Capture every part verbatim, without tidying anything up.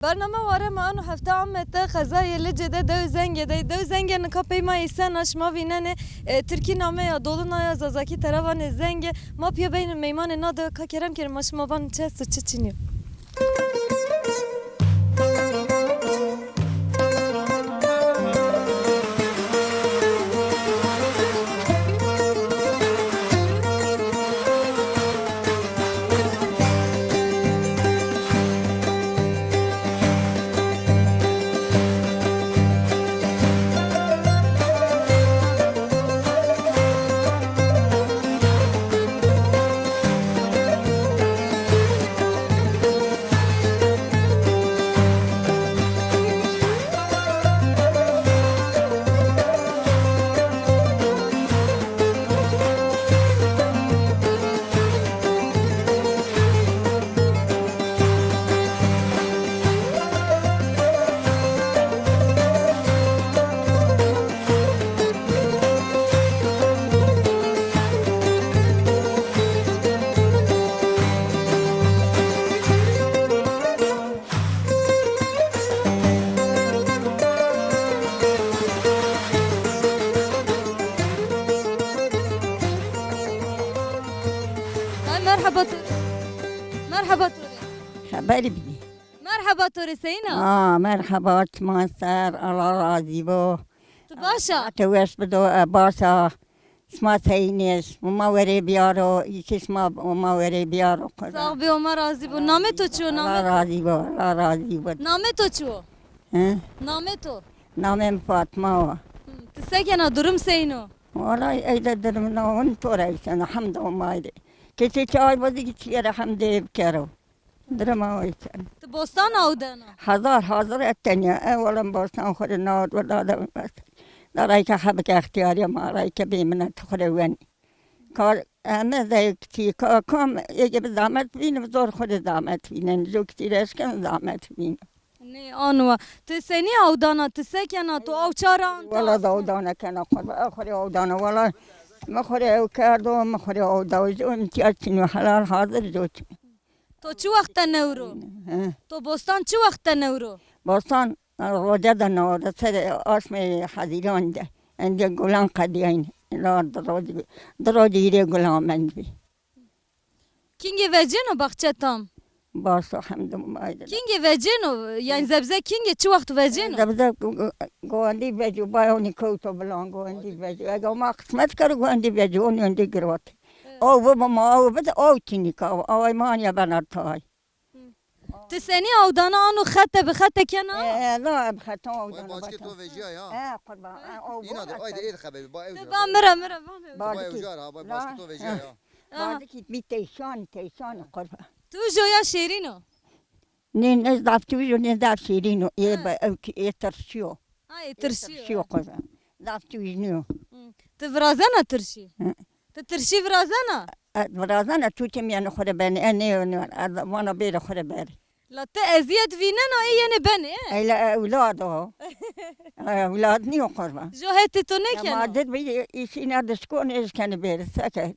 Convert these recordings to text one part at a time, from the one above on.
Bername Ware ma ano hefte Amed de, qezayê Licê de, dewê Zengê de. Dewê Zengê nika pey ma îsen a, şima vînenê, e, tirkî name ya, dolina ya, zazakî tera vanê Zengê. Ma pîya beynî meymanê na dewe, ka kerem kerê ma şima vanê çi esto, çi çinî yo. Ay, merheba to rê. Merheba to rê. Xeberî bidî. Merheba to rê, seyîn a? Aa, merheba, çiman ser, Allah razî bo. Tu baş a? Te weş bido, e, baş a. Sima seyîn ê, sima werê biyaro, îkî sima ma werê biyaro. Sax bî, Homa razî bo. Namê to çi yo, namê to? Allah razî bo, Allah razî bo. Namê to çi yo? He? Namê to? Namê mi Fatma wa. Hı, ti se kena, durum seyîn o? Wala ey de durum na, hon to ra îsena, hemd Homay rê. Kesê çay bazî ki çiyê ra hemdê bikero. Direma o îsena. Ti bostan awdena? Hazar, hazir et tenya. E, wala bostan xo rê na, wala da bes. Da rayka xebike extiyarîya ma, rayke bê minet xo rê wenî. Ka eme zey kitî, ka kam ege bi zahmet vîn, bi zor xo rê zahmet vînen. Jo kitî reşken zahmet vîn. Nê, anwa. Ti senî awdana, ti se kena, to aw ça ra anta? Wala da awdana kena, xo rê, xo rê awdana. Wala mi xo rê ew kerdo, mi xo rê awda. Jo îmtîyac çin o, helal hazir jo çin. To çi wext de newro? He. To bostan çi wext de newro? Bostan, e, roce de newro, serê aşmê Hezîran de. Endî gulan qedîyaynî. La di rocî, di rocî hîrê gulan mendbî. Kîngê vecêno baxçe tam? Baş o, hemdû mayde. Kîngê vecêno, yanî zebze kîngê çi wext vecêno? Zebze gu-, gu-, guandî vecî, bayo nî kewto bilan, guandî vecî. Ege ma qismet kero guandî vecî, o nêndî girot. Evet. Aw bibo ma, aw bide, aw çinî ka, aw ay ma anîya bena tay. Ti senî awdana, ano xete bi xete kena? E, e, na, bi xete awdana. Vay, başkê to vecîya ya. E, qurban. E, o. Îna de, ayde êd xeber, ba ew. Ba mi ra, mi ra, ba mi ra. Ba ew jar ha, ba başkê to vecîya ya. Aha. Bazikî bî teyşan, teyşan qurban. Tu jo ya şêrîn o? Nê, nê zaf tûj o, nê zaf şêrîn o. Ê, ha, be, ew ki, ê tirşî yo. Ha, ê tirşî yo. Ê tirşî yo qurban. Zaf tûj nîyo. Hı. Ti virazena tirşî? Hı. Ti tirşî virazena? E, virazena, çûçe mîyanê xo rê benê, e, nê, nê, e, vana bêrê xo rê berê. La ti ezîyet vînena, ê yenê benê, e? Eyle ewlad o. E, ewlad nîyo qurban. Jo hetê to nêkeno? Ya ma dir bî, îşîna dişko nêşkenê bêrê, se kerî?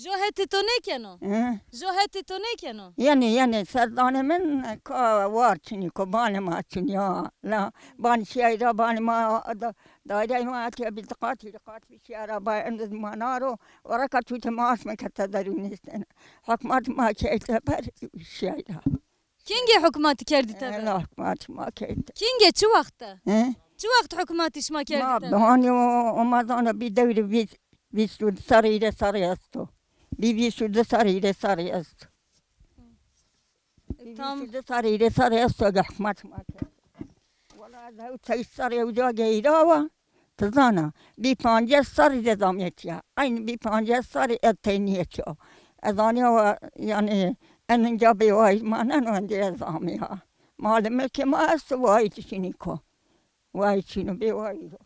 Jo hetê to nêkeno? Hı? Jo hetê to nêkeno? Yenê, yenê, ser danê min ka war çinî ko, banê ma çinî ya. La, banî şîyay ra, banê ma da, daîreyê ma etiya bî di qatî, di qatî şîya ra, bay endiz ma naro, oreka çûte ma asme ke te derû nêstene. Hukmat ma key teber şîyay ra. Kîngê hukmatî kerdî teber? Ela hukmatî ma key teber. Kîngê çi wext de? He? Çi wext hukmatî şima kerdî teber? Ma bihanî o, o ma zana bî dewrî vîst, vîst û di serrî, hîrê serrî esto. Bî vîst û di serrî, hîrê serrî esto. E, tam. Vîst û di serrî, hîrê serrî esto ke hukmat ma kerd. Wela ez hewt sey serrî ewca geyrawa. Ti zana, bî pancês serrî de zamîyetîya. Eynî bî pancês serrî ez teynîyetîya. Ez anîya wa, yanî, en inca bêwayî maneno, endî ez amîya. Malê milkê ma esto, wayî çinî ko. Wayî çin o, bêwayî yo.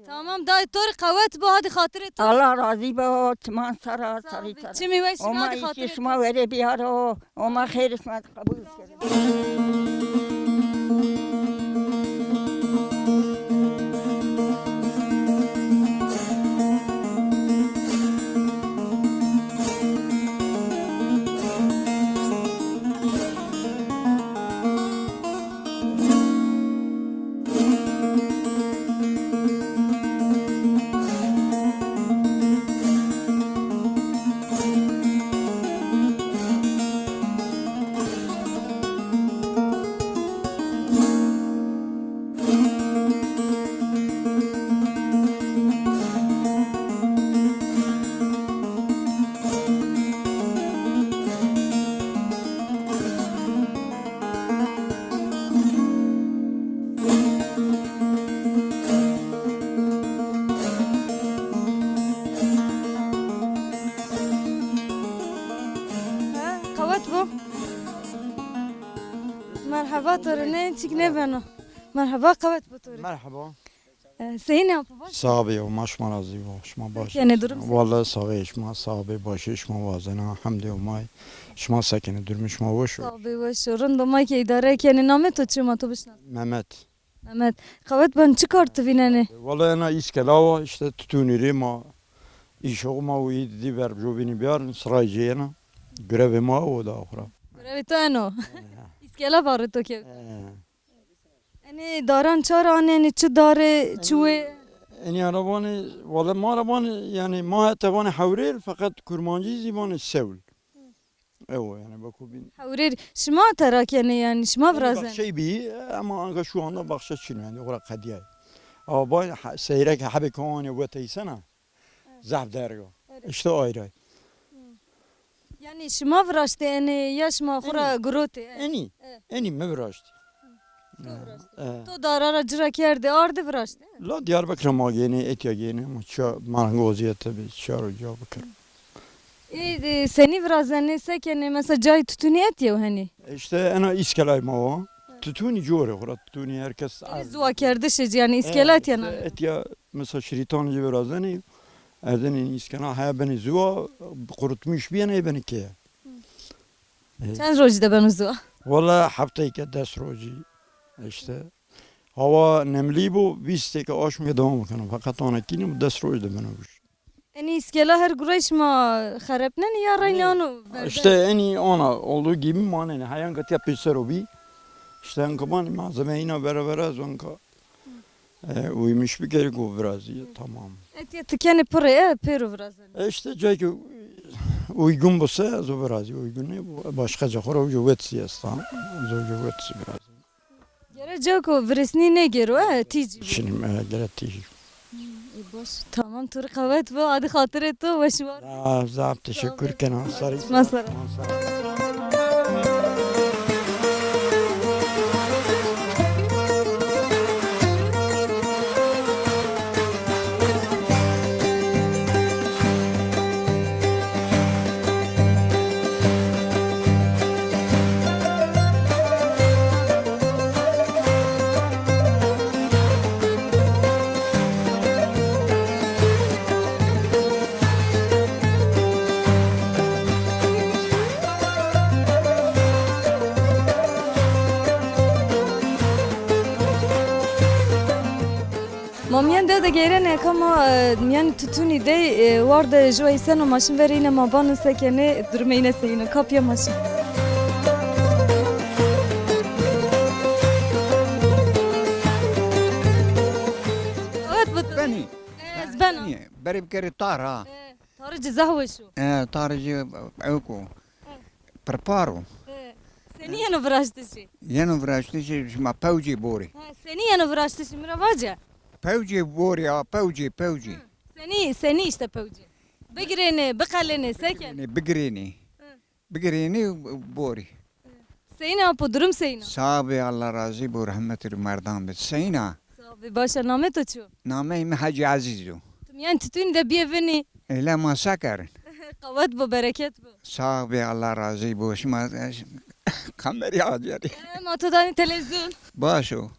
Tamam, dayê to rê qewet bo, hadî xatirê to. Allah razî bo, çiman ser a, serî ser a. Çimî weş, hadî xatirê to. Homa îşê şima werê biyaro, Homa xêrê şima qebul kero. Merheba to rê, ne çik nêbeno. Merheba, qewet bo to rê. Merheba. E, seyîn a, apo, baş? Sax bê, ma şima razî bo. Şima baş. Kenê, durum se? Welle saxê şima, sax bê, başê şima wazena, hemdê Homay. Şima se kenê, durumê şima weş o? Sax bê, weş o. Rind o, ma ke îdare kenê. Namê to çi yo, ma to bişnas? Mehmet. Mehmet. Qewet ben, çi kar ti vînenê? Welle ena îskela wa, îşte tutûnî rê ma îşox ma û îdî ver jovînî biyar, sirayê cê yena. Grevê ma o da xura. Grevê to eno. Îskela barê to kewt. He. Enê daran ça ra anenê, çi dare, çi wê? Enî ara vanê, wele ma ra vanê, yanî ma hete vanê hewrêr, feqet kurmancî zî vanê sewl. Ew yanî beko bîn. Hewrêr, şima tera kenê yanî, şima virazenê? Baxçey bî, ama anka şu anda baxçe çin o, yanî o ra qedîyay. Ama bay seyrek hebê ke anê wete îsena, zaf derg o. Îşte ayray. Yanî şima viraştê enê ya şima xwu ra girotê? Enî, enî mi viraştî. To viraştî. E. To dara ra ci ra kerdê, ardî viraştê? La Diyarbekir ma gênê, etya gênê, ama ça merengozîye tabi, çar o ca bikir. Ê, e, senî virazenê, se kenê, mesela cayê tutûnî etyew henî? Îşte ena îskelay ma wa. Tutûnî corê xwu ra, tutûnî her kes. Ê, zuwa kerdişê ci, yanî îskela etya nane. Etya mesela şirîtan ci virazenê, erzenê îskela heya benê zuwa, qurutmîş bîyene, ê benê keye. Çend rojî de beno zuwa? Wala hefteyke, des rojî îşte. Hawa nemlî bo, vîstêke aşmê dewam bikeno. Feqet anekîne bo, des roj de beno wişk. Enî îskela her gurey şima xerepnenî ya reynî ano berber? Îşte enî ana olduğu gibi manenî. Heyan ke tiya pêsero bî. Îşte enka vanî malzeme îna vera vera ez anka, e, uymuş bikerî go virazî, tamam. Etya ti kenê pirê, e, pêro virazenê. E, îşte cay ke uygun bo se ez o virazî, uygun nêbo başka ca xo ra uca wet zî esta. Ez uca wet zî virazî. Gere cewko virisnî nêgêro, e, tîcî bî. Şinî, e, gere tîcî. Hı, e, baş. Tamam, to rê qewet bo, adî xatirê to, weş war. Zaf, zaf teşekkür kena. Sarı. Ma sara. Ma mîyan de de geyrenê eka ma, e, mîyanê tutûnî dey, e, war de ju eyseno, ma şin verê îne ma bano se kenê, durumê îne seyîn o. Kapîya ma şin. Qewet bo to. Benî. E, ez bena. Benî. Berê bikerê tar ha. E, tarê ci zaf weş o. E, tarê ci ewk o. Pirpar o. He. Senî yeno viraştişî? Yeno viraştişî, şima pewcê borî. He, senî yeno viraştişî, mi ra vace? Pewcê borî, a, pewcê, pewcê. Hı. Senî, senî îşte pewcê? Bigirênê, biqelênê, se kenê? Bigirênê, bigirênê. Hı. Bigirênê borî. Hı. Seyîn a apo, durum seyîn a? Sax bê, Allah razî bo, rehmetî rê merdan bid. Seyîn a? Sax bê, baş a. Namê to çi yo? Nameyê mi Hecî Ezîz o. Ti mîyan tutûnî de bîyê vinî. Eyle ma se kerin? Qewet bo, bereket bo. Sax bê, Allah razî bo. Şima, e, kamerî acerî. E, ma to danî televîzyon. Baş o.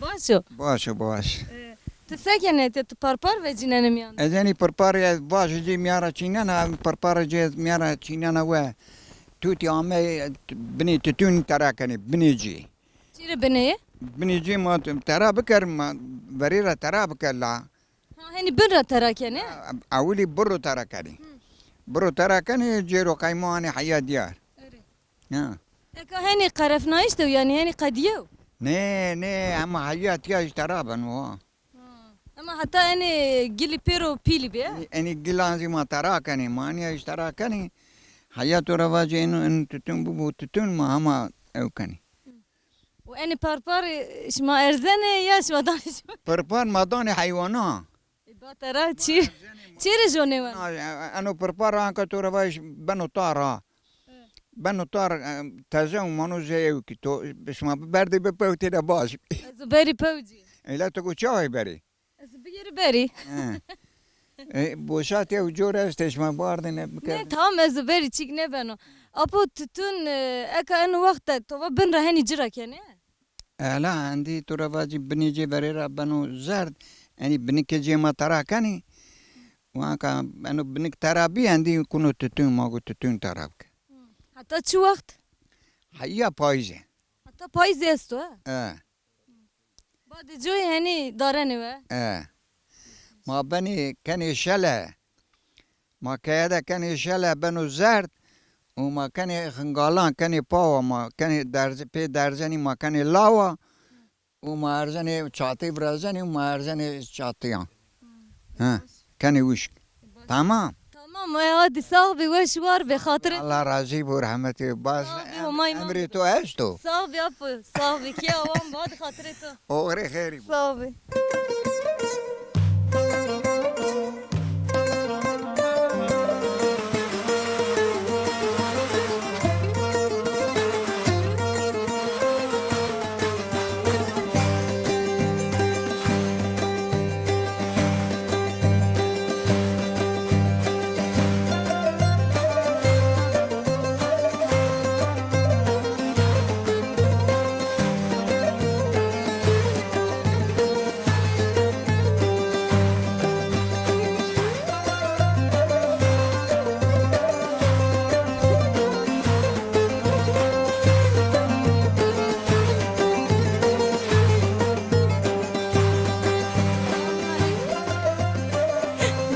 Baş o. Baş o, baş. E, ti se kenê, ti, ti parpar vecînenê mîyan de? Ez enî parparê ez vaşê cê mîyan ra çînena, parparê cê ez mîyan ra çînena we. Tutî ame, binê tutûn tera kenê, binê cê. Çi rê binê? Binê cê ma tera biker, ma verê ra tera biker la. Ha, henî bin ra tera kenê? Ewilî birro tera kenê. Hı. Birro tera kenê, cêro qey ma anê heya diyar. Erê. Ha. Eka henî qerefnayîş de, yanî henî qedîyew? Nê, nê, hema heya tiya jî tera beno ha. Ha. Ema heta enê gilî pêro pîlî bî, e? Enî, enî gilan zî ma tera kenê, ma anîya jî tera kenê. Heya to ra vacê eno, eno tutun bibo tutun, ma hema ew kenê. Û enê parparî şima erzenê ya şima danê şima? Parpar ma danê heywana. E, ba tera çi? Çi rê jonê wen? Na, e, eno parpar anka to ra vajî beno tar ha. Hı. Beno tar, e, teze û mano zey ew kî to, şima biberdê bipewtêne baş. Ez û berî pewcî. Eyle to go çawa berê? Ez bigêrî berî. He. E, boşa tê û cor estê şima bardêne bikerê. Ne, tamam, ez û berî çîk nêbeno. Apo tutun, e, eka eno wext de to va bin ra henî ci ra kenê? Ela, endî tu ra vacî binê cê verê ra beno zerd, enî binikê cê ma tera kenî. Wanka eno binik tera bî, endî kuno tutun, ma go tutun tera bike. Heta çi wext? Heya payîzê. Heta payîzê esto, he? E. Badê coyê henî darenê we. E. Ma benê kenê şele. Ma keye de kenê şele beno zerd û ma kenê xingalan, kenê pawa, ma kenê derz-, pê derzenî ma kenê lawa û ma erzenê çatî virazenî û ma erzenê çatîyan. Hı. Kenê wişk. Tamam. Tamam, e, hadi sağ bî, weş war bî, xatirê. Allah razî bo, rehmetî. Bas, Sağ bî, em-, Homay ma. Emrê to esto. Sağ bî apo, sağ bî. Kê awan bo, hadi xatirê to. Oxirê xeyrî bo. Sağ bî.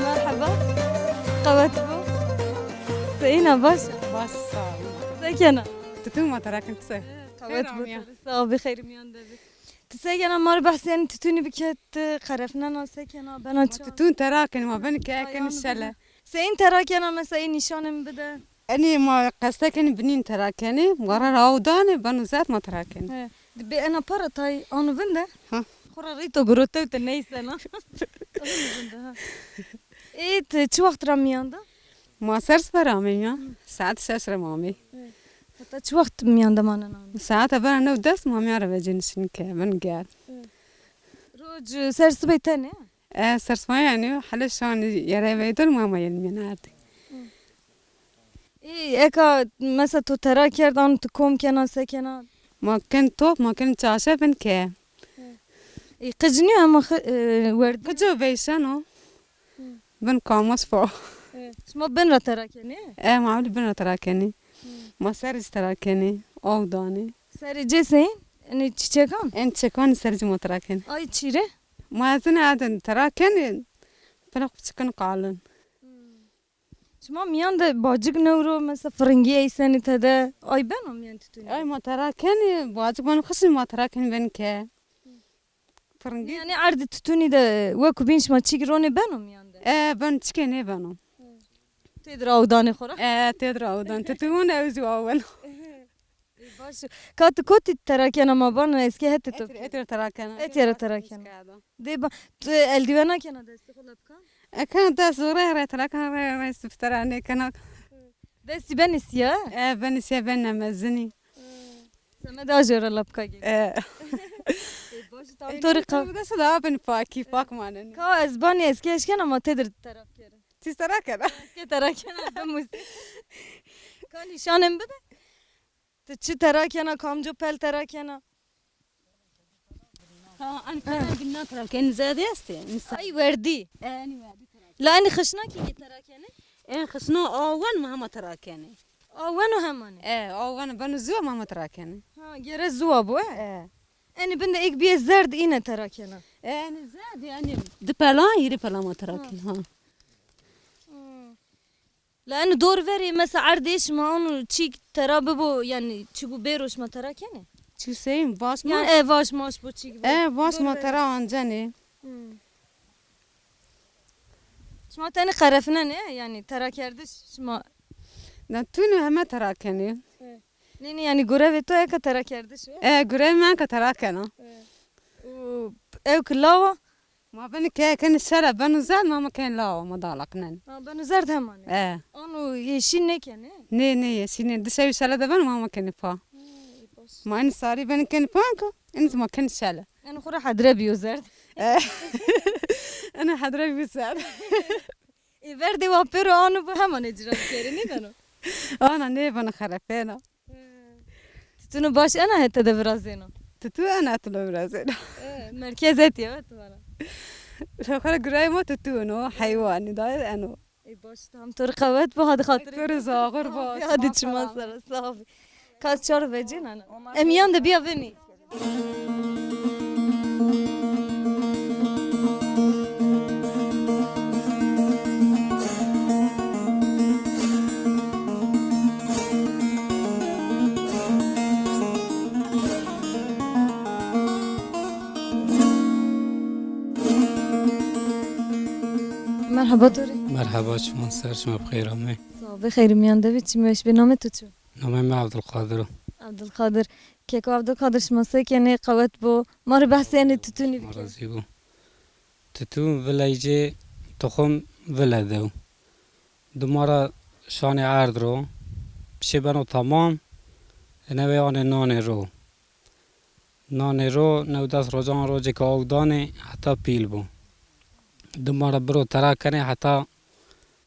Merheba. Qewet bo. Seyîna baş. Baş, sağ ol. Se kena? Tutun ma tera ken, ti se? Qewet bo. Sağ ol, bi xeyr miyan de bi. Ti se kena, ma rê behsê enî tutunî bike, ti qerefnena, se kena, bena çi? Tutun tera kenî, ma benî keye kenî şele. Seyîn tera kena, mesela ê nîşanê mi bide. Enî ma qeste kenî binîn tera kenî, ma ra aw danê, beno zed ma tera kenî. He. Di bê ena para tay ano vinde? Ha. Xo ra rîto gurotewte neyse na. Ano vinde, ha. Ê, ti çi wext ra mîyan de? Ma ser sibe ra ameyî ya. Saet şeş ra ma ameyî. Heta çi wext mîyan de manena? Saete bena new des ma mîyan ra vecî nişîn ke, ben gel. Roc ser sibê tenê? E, ser sibê yanî, hele şanî yere veydon ma ma yenî mîyan erdî. Ê, eka mesela to tera kerd, an ti kom kena, se kena? Ma ken top, ma ken çaşe ben ke. Ê, qic nîyo hema xi-, e, werd-. Qico veyşeno. Bin kamas fo. E, şima bin ra tera kenê? E, ma ewlî bin ra tera kenê. Ma serî zî tera kenê, aw danê. Serê cê seyîn? Enê çîçekan? En çîçekan serê cê ma tera kenê. Ay çî rê? Ma ez ina edin tera kenê, pila xo çikin qalin. Şima mîyan de bacik newro, mesela firingî eysenî tede, ay beno mîyan tutunî? Ay ma tera kenî, bacik beno xişin ma tera kenî ben ke. Firingî. Yanî erdî tutunî de wekû bîn şima çîk ronê beno mîyan de? E, ben çike nêbeno. Têdir aw danê xo ra? E, têdir aw dan. Tutun ew zî aw beno. Ê, baş o. Ka ti kotî tera kena ma bana, ez kî hetê to. Etî ra tera kena. Etî ra tera kena. Dê ba, tu eldîwena kena destê xo lepka? E, kena dest zore re tera kena, re re sifte ra nêkena. Destî benê sîya? E, benê sîya, benê mezinî. Semedê ajê ra lepka gênê. E. Ê, baş o, tam to rê qa- Dest da ben pakî, pak manenî. Ka ez banî ez kî eşkena ma têdir tera kera. Ti tera kena? Ez kî tera kena, bimusî. Ka nîşanê mi bide. Ti çi tera kena, kamco pel tera kena? Ha, enî pela binna tera kenî, zedî estê. Ay werdî. E, enî werdî tera kenî. La enî xişna kî kî tera kenî? En xişna awen mi hema tera kenî. Awen o hemanî? E, awen beno ziwa mi hema tera kenî. Ha, gere ziwa bo, e? E. Enî bin de êk bîye zerd îne tera kena. E, enî zerd, yanî di pela, hîrê pela ma tera kenî, ha. La eno dor verê, mesela erdê şima ano çîk tera bibo, yanî çîku bêro şima tera kenê? Çî seyîn, vaş maş? Yanî e, vaş maş bo, çîk bo. E, vaş ma tera ancenê. Şima tenê qerefinenê, yanî tera kerdiş şima? Na tune heme tera kenê. Nê, nê, yanî gurevê to eka tera kerdiş o? E, gurevê mi eka tera kena. Û ew ki lawa? Ma benî keye kenî şele, beno zed, ma ma kenî lawa, ma dalaqnenî. Ha, beno zerd hemanî. E. Ano yeşîn nêkenê? Nê, nê, yeşîn nê. Di şewî şele de beno, ma ma kenî pa. Ê, baş. Ma enî sarî benî kenî pa ki, enî zî ma kenî şele. Enî xo ra hedre bîyo zerd. E. Enî hedre bîyo zerd. Ê, verdê wa pêro ano bo hemanê ci ra bikerê, nêbeno? Ana nêbeno xerefêna. Tutunu baş ena hete de virazêno. Tutu ena tuno virazêno. E, merkez etiye, evet, vana. Xora gurayê ma tutun o, heywanî da eno. Ey baş, tam to rê qewet bo, hadi xatirê. To rê zağir bo, hadi çima sera, sağ ol. Kas çar vecîn ana. Em yan de biya vinî. Merheba to rê. Merheba, çiman ser, şima bi xeyr amê. Sağ ol, bi xeyr miyan de bî, çimî weş bî. Namê to çi? Namê mi Abdulkadir o. Abdulkadir. Keko Abdulkadir, şima se kenê, qewet bo? Ma rê behsê enê tutunî bike. Razî bo. Tutun vileycê tuxum vile dew. Dima ra şanê erd ro. Pişê beno tamam. Ene ve anê nanê ro. Nanê ro new des rocan rocê ke aw danê heta pîl bo. Dima ra biro tera kenê heta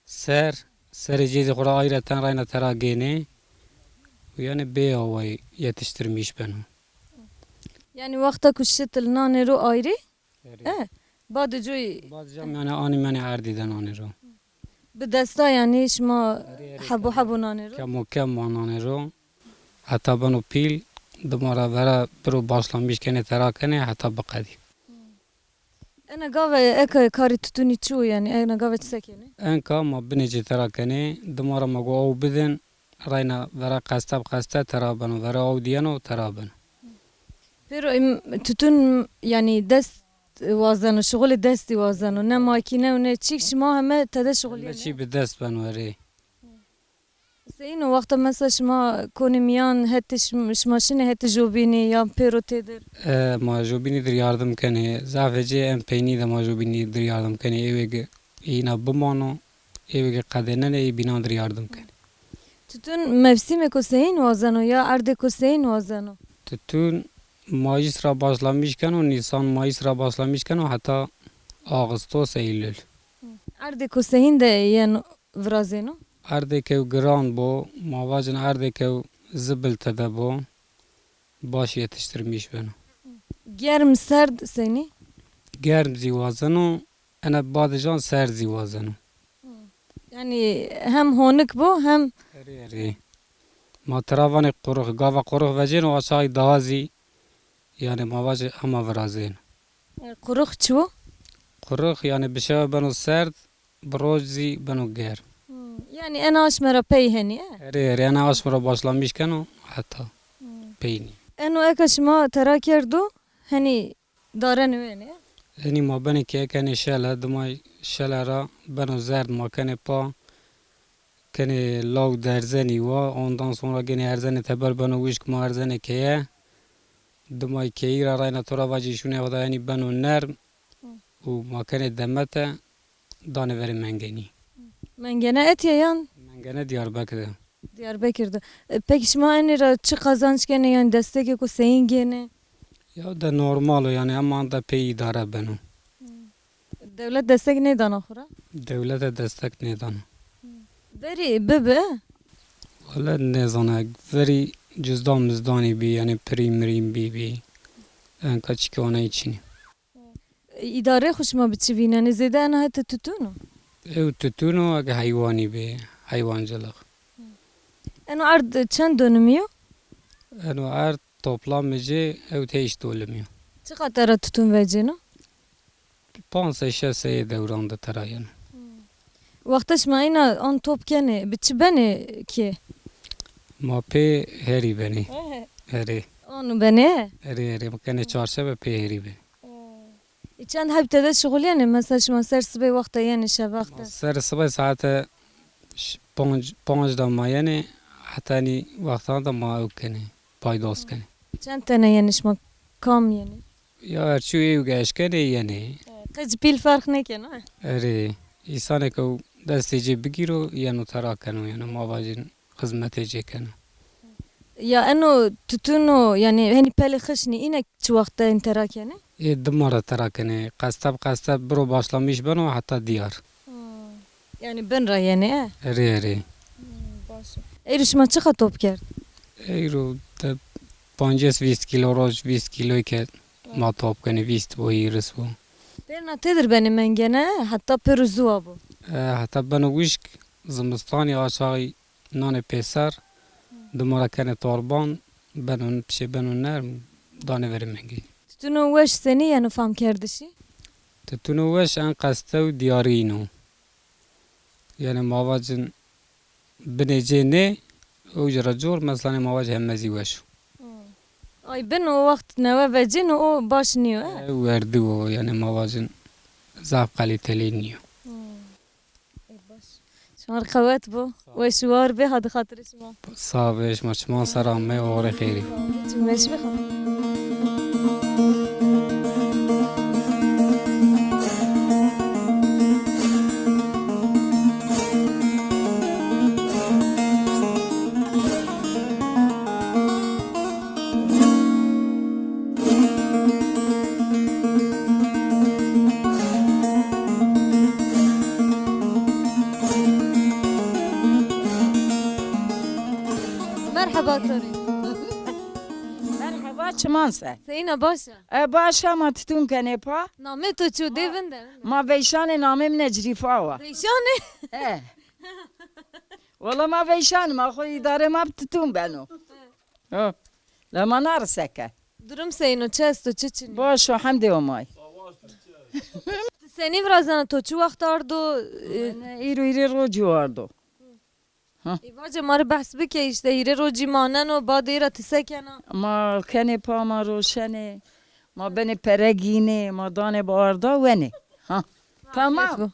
ser, serê cê zî xo ra ayreten rayna tera gênê. Û yanî bê awayî yetiştirmîş beno. Yanî wexta ku şitil nanê ro ayrî? Erê. E, badê coyî. Badê cam yanî anî menê erdî de nanê ro. Bi desta yanî şima hebo hebo nanê ro? Kemo kem ma nanê ro. Heta beno pîl, dima ra vera biro başlamîş kenê, tera kenê, heta biqedî. Ena gave eke karê tutunî çi wo yanî? Ena gave çi se kenê? Enka ma binê ci tera kenê, dima ra ma go aw bidin, reyna vera qeste bi qeste tera beno, vera aw diyeno tera beno. Pêro em, tutun yanî dest wazeno, şixulê destî wazeno. Ne makîne û ne çîk, şima heme tede şixulîyenê? Heme çî bi dest beno erê. Seyîn o wexta mesela şima konê mîyan hetê şim-, şima şinê hetê jobînî yan pêro têdir? E, ma jobînî dir yardim kenê. Zafê cê en peynî de ma jobînî dir yardim kenê. Êwê ge îna bimano, êwê ge qedênenê, ê bînan dir yardim kenê. Tutun mevsîmêko seyîn wazeno ya erdêko seyîn wazeno? Tutun Mayıs ra başlamîş keno, Nîsan Mayıs ra başlamîş keno heta Ağustos, Eylül. Erdêko seyîn de yeno virazêno? Erdê ke giran bo, ma vacin erdê ke zibil tede bo, baş yetiştirmîş beno. Germ, serd senî? Germ zî wazeno, ena badê can serd zî wazeno. Yanî hem honik bo hem... Erê, erê. Ma tira vanê qurix, gava qurix vecêno, a çaxî daha zî, yanî ma vacê hema virazêno. E, qurix çi wo? Qurix, yanî bi şewe beno serd, bi roc zî beno germ. Hmm, yanî ena aşme ra pey henî, e? Erê, erê, ena aşme ra başlamîş keno heta peynî. Eno eke şima tera kerdo, henî dareno enê? Enî ma benê keye kenê şele, dima şele ra beno zerd ma kenê pa, kenê law derzenî wa, ondan sonra gênê erzenê teber beno wişk ma erzenê keye. Dimay keyî ra rayna to ra vacî şûnê oda, yanî beno nerm û ma kenê demete, danê verê mengenî. Mengene etiye yan? Mengene Diyarbekir de. Diyarbekir de. E, peki şima enê ra çi qazanç kenê, yan destekêko seyîn gênê? Ya de normal o yanî, hema de pey îdare beno. Dewlet destek nêdana xo ra? Dewlete destek nêdana. Verî bibi? Wele nêzana. Verî cizdan mizdanî bî, yanî pirîn mirîn bî bî. Enka çikê onayî çinî. Îdareyê xo şima bi çi vînenê? Zêde ena hete tutun o? Ew tutun o, eke heywanî bî, heywancilix. Eno erd çend donimî yo? Eno erd toplamê ci ew teş dolimî yo. Çiqa tera tutun vecêno? Panc sey, şeş seyê dewran de tera yeno. Wexta şima îna an top kenê, bi çi benê kê? Ma pê herî benê. He. Herê. Anu benê? Herê, herê. Ma kenê çarşebe pê herî benê. Ê, çend heb tede şixulîyenê? Mesela şima ser sibê wexta yenê, şevex de? Ma ser sibê saete ş-, panc, panc de ma yenê, heta enî wextan de ma ew kenê, paydos kenê. Çend tene yenê şima? Kam yenê? Ya her çî êw ke eşkenê yenê. Qij pîl ferq nêkeno, he? Erê, îsanê ke destê cê bigîro, yeno tera keno, yeno ma vajin xizmetê cê keno. Ya eno tutuno, yanî henî pelê xişnî, îne çi wext de ên tera kenê? Ê dima ra tera kenê. Qeste bi qeste biro başlamîş beno heta diyar. Hmm. Yanî bin ra yenê, e? Erê, erê. Hmm, baş o. Êro şima çiqa top kerd? Eyro de pancês vîst kîlo roj, vîst kîloy ke ma top kenê, vîst bo, hîris bo. Pêrna têdir benê mengene, heta pêro zuwa bo. E, heta beno wişk, zimistanî aşaxî nanê pêser, dima ra kenê torban, beno, pişê beno nerm, danê verê mengeyî. Tutuno weş senî yeno famkerdişî? Tutuno weş en qeste û diyarî yîn o. Yanî ma vacin binê cê nê, o ci ra cor, meselanê ma vacin heme zî weş o. Hmm. Ay bin o wext newe vecîno, o baş nîyo, e? E, werdî o, yanî ma vacin zaf kalîtelî nîyo. Hmm. Ê, baş. Şima rê qewet bo. Weş û war bê, hadi xatirê şima. Sax bê, şima çiman ser amey, oxirê xeyrî. Çim weş bê. Merheba to rê. Merheba, çiman ser. Seyîn a, baş a? E, baş a, ma titûn kenê pa. Namê to çi yo, dê vinde, vinde. Ma Veyşanê, namê mi Necrifa wa. Veyşanê? E. Wela ma Veyşanê, ma xo îdare ma bi titûn beno. Ha. La ma na ri seke. Durum seyîn o, çi esto, çi çinî? Baş o, hemdê Homay. Ti senî virazena, to çi wext ardo? E, îro hîrê rocî ardo. Ha. Ê, vace ma rê behs bike, îşte hîrê rocî maneno, badê ra ti se kena? Ma kenê pa, ma roşenê, ma benê pere gînê, ma danê bi arda wenê. Ha. Tamam.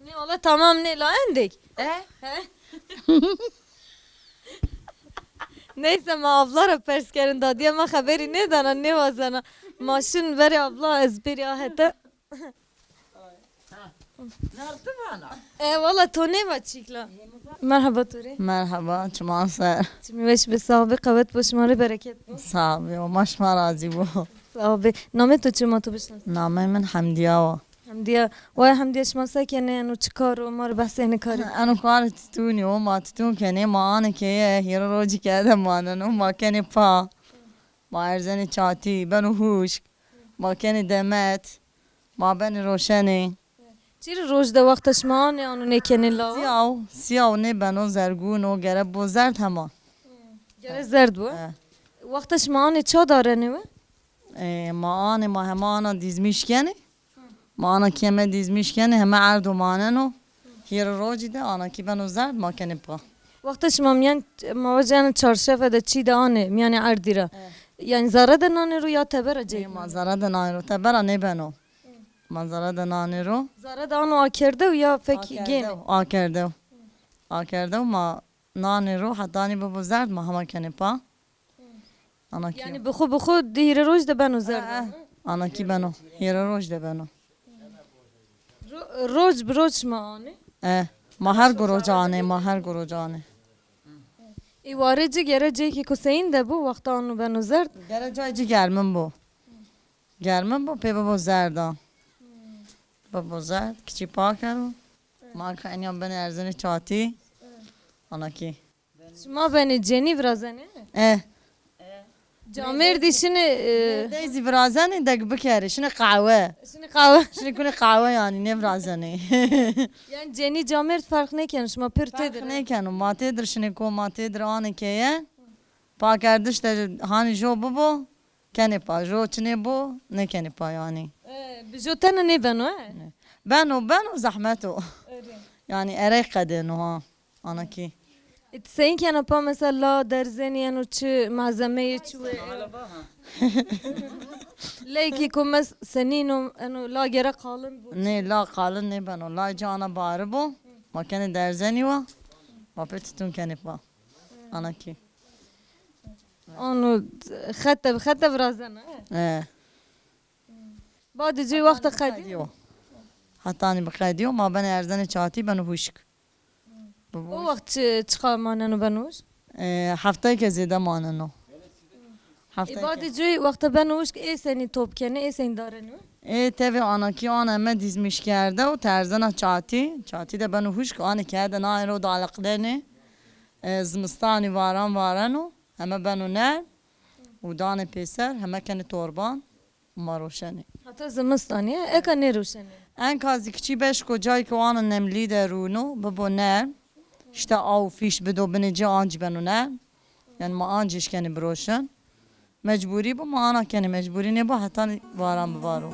Nê, wala tamam nê, la endêk. E? He? Neyse, ma abla ra pers kerin, dadîya ma xeberî nêdana, nêwazena. Ma şin verê abla, ez bêrî a hete. Nartı bana. E, wala to nêva çîk la. Merheba to rê. Merheba, çiman ser. Çimî weş bê, sax bê, qewet bo, şima rê bereket bo. Sax bê, Homa şima razî bo. Sax bê. Namê to çi, ma to bişinasî? Namê min Hemdîya wa. Hemdîya. Waya Hemdîya, şima se kenê, eno çi kar o, ma rê behsê enê karî bikî. Eno karê titûnî yo, ma titûn kenê, ma anê keye, hîrê rocî keye de maneno, ma kenê pa. Ma erzenê çatî, beno huşk. Ma kenê demet. Ma benê roşenê. Çirê roj de wexta şima anê, ano nêkenê lawa? Sîyaw, sîyaw nêbeno, zergûn o, gere bo zerd hema. Gere zerd bo? E. Wexta şima anê ça darenê we? E, ma anê, ma hema ana dîzmîş kenê. Ma ana keme dîzmîş kenê, heme erdo maneno. Hîrê rocî de ana kî beno zerd, ma kenê pa. Wexta şima mîyan, ma vacî ena çarşefe de çî de anê mîyanê erdî ra. E. Yanî zere de nanê ro ya tebera cê? E, ma zere de nanê ro, tebera nêbeno. Ma zere de nanê ro. Zere de ano akerdew ya fek gênê? Akerdew, akerdew. Akerdew ma nanê ro, hetanî bibo zerd ma hema kenê pa. Ana kî. Yanî bi xo, bi xo di hîrê roj de beno zerd? E, e. Ana kî beno. Hîrê roj de beno. Ro-, roj bi roj şima anê? E. Ma her gu roc anê, ma her gu roc anê. Ê warê ci gere cêkêko seyîn de bo, wexta ano beno zerd? Gere cayê ci germin bo. Germin bo, pê bibo zerd a. Bibo zerd, kiçî pa kero. Ma ka eniyan benê erzenê çatî. Ana kî. Şima benê cenî virazenê? E. Camêrdî şinê, e, mêrdey zî virazenê, dek bikerê, şinê qehwe. Şinê qehwe. Şinê kunê qehwe yanî, nêvirazenê. Yanî cenî camêrd ferq nêkeno, şima pêr têdir? Ferq nêkeno, ma têdir şinê ko, ma têdir anê keye. Pakerdiş de hanî jo bibo, kenê pa, jo çinê bo, nêkenê pa yanî. E, bi jo tena nêbeno, e? Nê. Beno, beno, zehmet o. Erê. Yanî erey qedêno ha, ana kî. E, ti seyîn kena pa, mesela la derzenî, eno çi malzemeyê çi wê? Leyke ko mes senîn o, eno la gere qalin bo. Nê, la qalin nêbeno. La ci ana bari bo. Ma kenê derzenî wa. Ma pê titûn kenê pa. Ana kî. Ano xete bi xete virazena, e? E. Badê ci wexta qedîyo. Hetanî bi qedîyo, ma benê erzenê çatî, beno huşk. O wext çi, çiqa maneno beno huşk? E, heftayêke zêde maneno. Ê, heftayêke. Badê ci wexta beno huşk, ê senî top kenê, ê senî darenê? Ê tevê anakî ana heme dîzmîş kerde û terzena çatî. Çatî de beno huşk, anê keye de nanê ro daliqlenê. E, zimistanî varan vareno, heme beno nerm û danê pêser, heme kenê torban û ma roşenê. Heta zimistanî, eka nêroşenê? En ka zî kiçî beşko cayê ke o ana nemlî de rûno, bibo nerm. Îşte aw fîş bido binê ci, ancî beno nerm. Yanî ma ancî eşkenê biroşin. Mecburî bo, ma ana kenê, mecburî nêbo, hetanî varan bivaro.